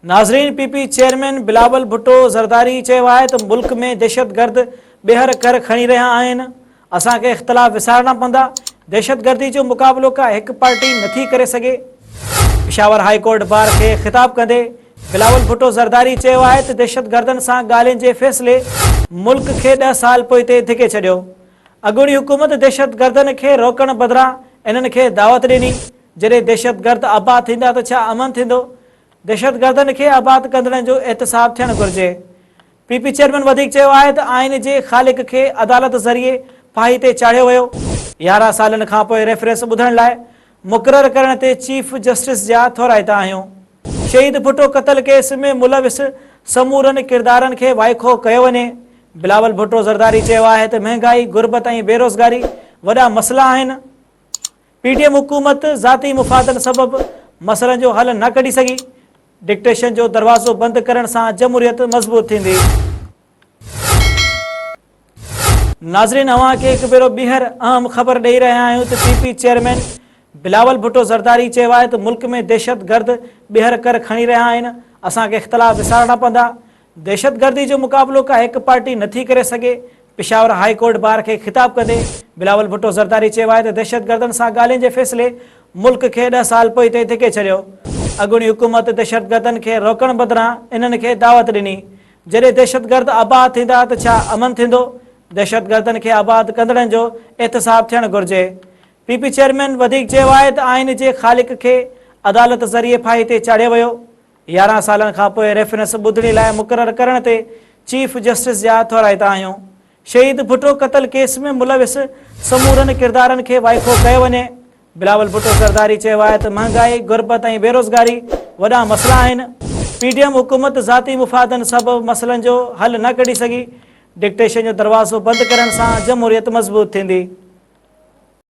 ناظرين P P chairman Bilawal Bhutto Zardari چيو آهي ته ملڪ ۾ دهشتگرد ٻيهر ڪر کڻي رهيا آهن، اسان کي اختلاف وسارڻا پوندا، دهشتگردي جو مقابلو ڪا هڪ پارٽي نٿي ڪري سگهي. پشاور هائي ڪورٽ بار کي خطاب ڪندي بلاول ڀٽو زرداري چيو آهي ته دهشتگردن سان ڳالهين جي فيصلي ملڪ کي ڏهه سال پوئتي ڌڪي ڇڏيو، اڳوڻي حڪومت دهشتگردن کي روڪڻ بدران انهن کي دعوت ڏني، جڏهن دهشتگرد آباد ٿيندا ته ڇا امن ٿيندو؟ دهشتگردن کي آباد ڪندڙن جو احتساب ٿيڻ گهرجي. پي پي چيئرمين وڌيڪ چيو آهي ته آئين جي خالق کي عدالت ذريعي ڦاهي تي چاڙهيو ويو. 11 سالن کانپوء ريفرنس ٻڌڻ لاء مقرر ڪرڻ تي چيف جسٽس جا ٿورائتا آهيون. شهيد ڀٽو قتل ڪيس ۾ ملوث سمورن ڪردارن کي وائکو ڪيو وڃي. بلاول ڀٽو زرداري چيو آهي ته مهنگائي، غربت ۽ بيروزگاري وڏا مسئلا آهن. پي ڊي ايم حڪومت ذاتي مفادن سبب مسئلن جو حل نه ڪڍي سگهي، ڊڪٽيشن جو دروازو بند ڪرڻ سان جمهوريت مضبوط ٿيندي. ناظرين اوهان کي هڪ ڀيرو ٻيهر اهم خبر ڏئي رهيا آهيون ته P P chairman Bilawal Bhutto Zardari چيو آهي ته ملڪ ۾ دهشتگرد ٻيهر ڪر کڻي رهيا آهن، اسان کي اختلاف وسارڻا پوندا، دهشتگردي جو مقابلو ڪا هڪ پارٽي نٿي ڪري سگهي، پشاور هائي ڪورٽ بار کي خطاب ڪندي بلاول ڀٽو زرداري چيو آهي ته دهشتگردن سان ڳالهين جي فيصلي ملڪ کي ڏهه سال پوئتي ڌڪي ڇڏيو، اڳوڻي حڪومت دهشتگردن کي روڪڻ بدران انهن کي دعوت ڏني، جڏهن دهشتگرد آباد ٿيندا ته ڇا امن ٿيندو؟ دهشتگردن کي آباد ڪندڙن جو احتساب ٿيڻ گهرجي. پي پي چيئرمين وڌيڪ چيو آهي ته آئين جي خالق کي عدالت ذريعي ڦاهي تي چاڙهيو ويو، 11 سالن کانپوء ريفرنس ٻڌڻي لاء مقرر ڪرڻ تي چيف جسٽس جا ٿورائتا آهيون. شهيد ڀٽو قتل ڪيس ۾ ملوث سمورن ڪردارن کي وائکو ڪيو وڃي. بلاول ڀٽو زرداري چيو آهي ته مهنگائي، غربت ۽ بيروزگاري وڏا مسئلا آهن. پي ڊي ايم حڪومت ذاتي مفادن سبب مسئلن جو حل نه ڪڍي سگهي. ڊڪٽيشن جو دروازو بند ڪرڻ سان جمهوريت مضبوط ٿيندي.